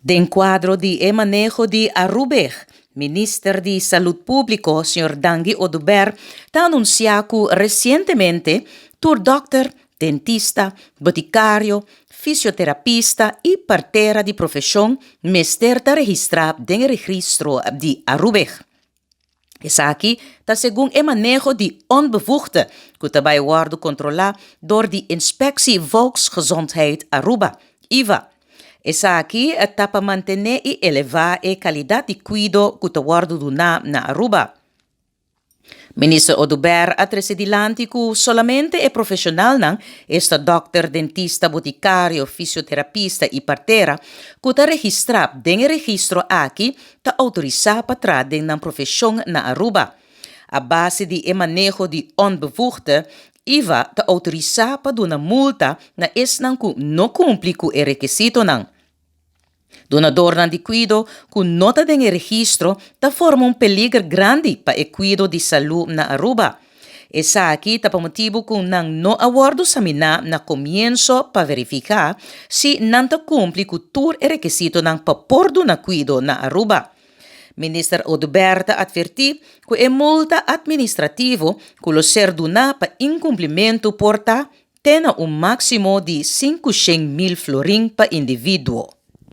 Den cuadro di e maneho di Arubig, Minister di Salud Publico, señor Dangui Oduber, ta anuncia cu recientemente tur dokter, dentista, boticario, fisioterapista y partera di profesion mester ta registra den e registro di Arubig. Esaki ta segun e maneho di onbevoegde ku ta bai wòrdu kontrolá dor di Inspectie Volksgezondheid Aruba, IVA. Esaki ta pa mantené i elevá e kalidat di kuido ku ta wòrdu duná na Aruba. Minister Oduber a trese dilanti ku solamente e profeshonalnan, esta dòkter, dentista, botikario, fisioterapista i partera, ku ta registrá den e registro aki ta outorisá pa traha den nan profeshon na Aruba. A base di e maneho di onbevoegde, IVA ta outorisá pa duna multa na esnan ku no kumpli ku e rekisitonan. Dunadornan di kuido ku no ta den e registro ta forma un peliger grandi pa e kuido di salú na Aruba. Esaki ta pa motibu ku nan no a wòrdu saminá na komienso pa verifiká si nan ta kumpli ku tur e rekisitonan pa por duna kuido na Aruba. Minister Oduber ta atvertí ku e multa atministrativo ku lo ser duná pa inkumplimentu por ta te na un máksimo di 500.000 florin pa individuo.